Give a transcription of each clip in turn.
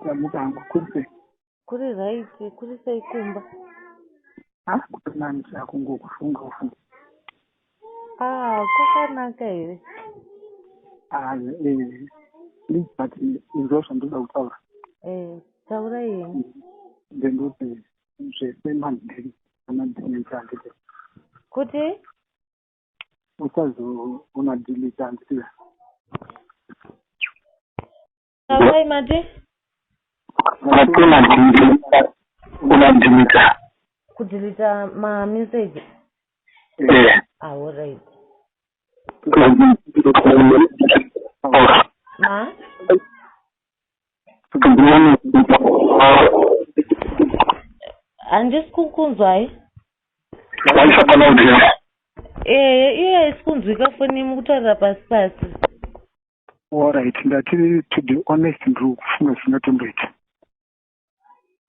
Ndamuka hangu, kuri sei? Kuri right, kuri sei kumba? Ah, kuri nani zvako, ngokufunga ufunga. Ah, kwakanaka here? Ah, please, but inzwa zvandoda kutaura. Eh, taurai henyu. Ndendoti zvese mandiri anadelete, handiti? Kuti? Usazoona delete, handiti? Taurai mati? Unadelete. Kudeleta mamessage? Eh. Ah, alright. Ma? Handisi kukunzwai. Waisa panoudira. Eh, iye haisi kunzwika foni, mukutaurira pasi pasi. Alright, ndati, to be honest, ndiri kufunga zvisingatomboita.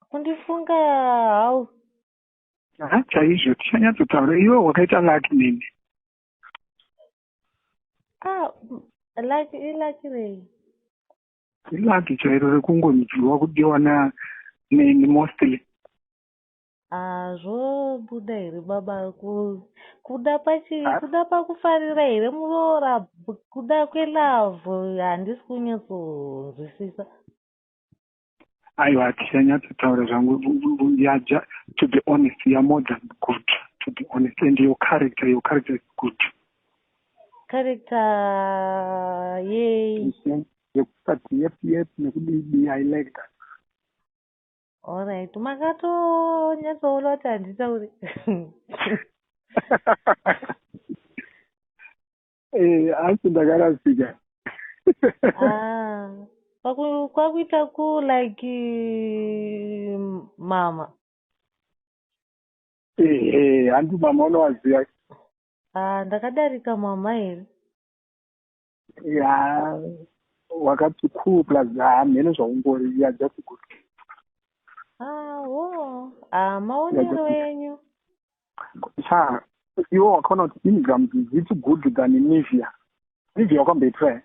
Kundifunga how? Ha, chaizvo, tichanyatsotaura. Iwe wakaita lucky neni. Ah, lucky, ilucky rei? Ilucky chairo rekungonzwiwa kudiwa neni mostly. Ah, zvobuda here baba? Kuda pachi Ah. Kuda pakufarira here muroora? Kuda kwelove, handisi kunyatsonzwisisa. Aiwa, tichanyatsotaura zvangu. To be honest, you are more than good, to be honest, and your character is good. Character yei? Yekusati yep yep nekudidi, I like that. Alright, makatonyatsoona kuti handitauri. Eh, asi ndakarasika. Ah, kwakuita ku like mama. Ehe, handi mama unowaziva? Ah, ndakadarika mama here? Ya, wakati cool, plus ha, mhene zvaungori, you are just good. Ah, wo, ah, maonero enyu. Cha, iwe wakaona kuti Ingrams is it good than Nivea? Nivea wakamboitry?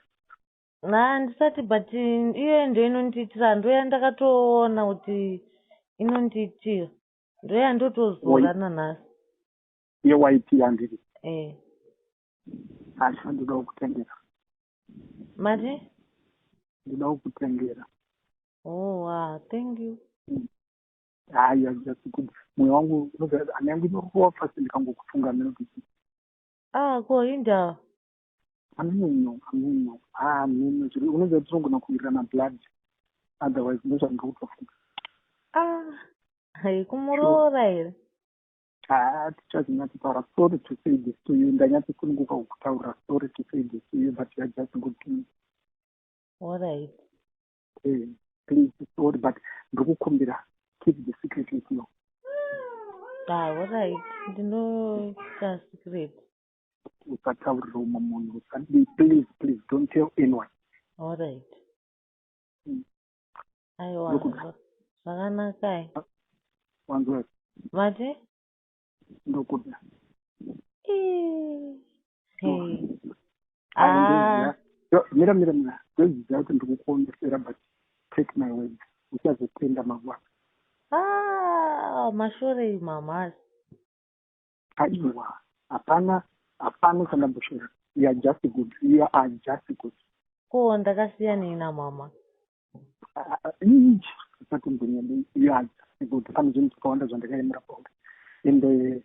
Na, ndisati, but iyoyo ndo inondiitira, ndo yandakatoona kuti inondiitira, ndo yandotozora nanhasi. Yewhite, handiri? Eh. Asha, ndoda kukutengera. Mati? Ndoda kukutengera. Oh, ah, thank you. Hayi, you are just good. Mwoyo wangu, hana yangu inorova fast ndikangokufunga mhene kuti Ah, ko indava? Ameno, ameno, ah, mheno zviri unoziva tinogona kuwirirana blood, otherwise ndozvandiri kutofunga. Ah, hai, kumuroora here? Ah, tichazonyatsotaura. Sorry to say this to you, ndanyatsosununguka kukutaurira. Sorry to say this to you, but you are just good to me. Alright. Eh, please, sorry, but ndikukumbira, keep the secret with you. Ah, alright, ndinoita secret. Usataurira umwe munhu, usadi, please, please don't tell anyone. Alright. Aiwa. Ndokuda. Zvakanakai. Wanzwa? Mati? Ndokuda. Ii, hey. Hayi, Ah. ndoziva. Yo, mira, mira, mira, ndoziva kuti ndikukuomesera, but take my words, uchazotenda mangwana. Ah, mashorei mamasi? Aiwa, hapana, hapana chandamboshora. You are just good, you are just good. Ko ndakasiyanei namama? Usatombonyanya, you are just good. Pane zvinhu zvakawanda zvandakaemera pauri, ende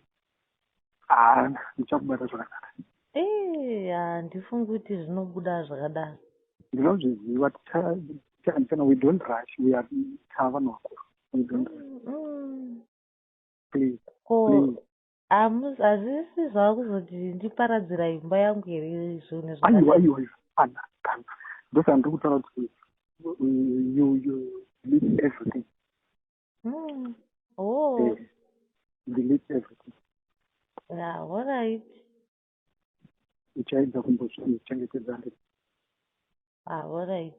ah, ndichakubata zvakanaka. Ee, handifungi kuti zvinobuda zvakadaro. Ndinozviziva, tichahandisana. We don't rush, we are tava vanhu vakuru, we don't rush. Please. Ko Please. Hazvisi zvava kuzoti ndiparadzira imba yangu here zvinhu Aiwa. zvakadai? Aiwa, aiwa, kana kana ndosaka ndiri kutaura kuti you delete everything. Oh. Eh, delete everything. Yeah, alright. Uchaedza kumbozvichengetedza, ndiri? Ah, alright.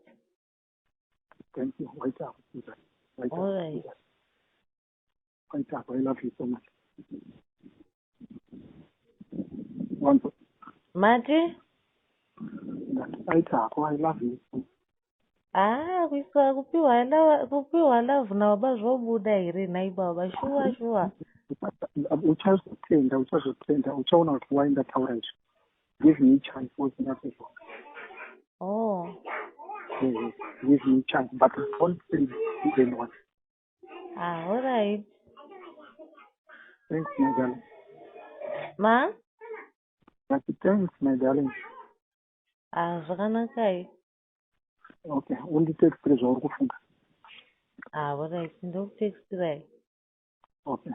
Thank you. Waita ako, Susan. Waita ako. Alright. Susan. Waita ako, I love you so much. Wanzo? Mati? Waita ako, I love you. Ah, kuiswa kupiwa love nababa zvobuda here nhai baba? Shuwa shuwa. Uchazotenda, uchazotenda, uchaona kuti why ndataura izvi. Give me chance uzinyatsozvona. Oh. Give me chance, but don't tell anyone. Ah, alright. Thanks, my darling. Ma? But thanks, my darling. Ah, zvakanakai. Okay, unditextire zvauri kufunga. Ah, alright, ndokutextirai. Okay.